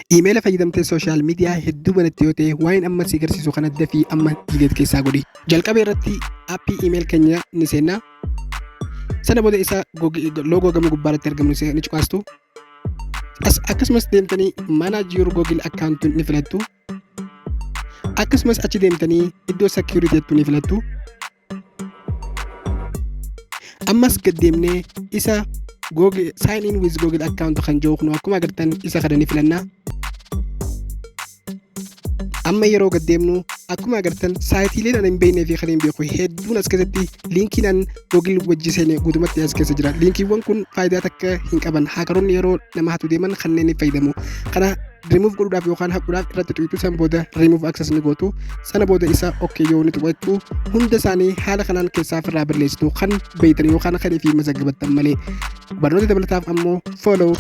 Iimeela fayyadamtee social media hedduu banatte yoo ta'e, waa'een amma si agarsiisu kana dafii amma delete keessaa godhi. Jalqaba irratti aappii iimeel keenya ni seenna. Sana booda isa loogoo gama gubbaarratti argamu ni cuqaastu. Akkasumas deemtanii manage your Google account ni filattu. Akkasumas achi deemtanii iddoo security jettu ni filattu. Ammas gad deemnee isa Google sign in with Google account kan jiru kun akkuma agartan isa kana ni filanna. Amma yeroo gad deemnu akkuma agartan saayitiileen ani hin beeknee fi kan hin beeku hedduun as keessatti liinkiin an Google wajji seene guutumatti as keessa jira. Liinkiiwwan kun faayidaa takka hin qaban. Haakaroonni yeroo nama hatu deeman kanneen ni fayyadamu. Kana remove godhuudhaaf yookaan haquudhaaf irratti tuqxu, san booda remove access ni gootu. Sana booda isa okay yoo ni tuqattu, hunda isaanii haala kanaan keessaa ofirraa balleessitu, kan beektan yookaan kan ifii mazaggabattan malee. Barnoota dabalataaf ammoo follow.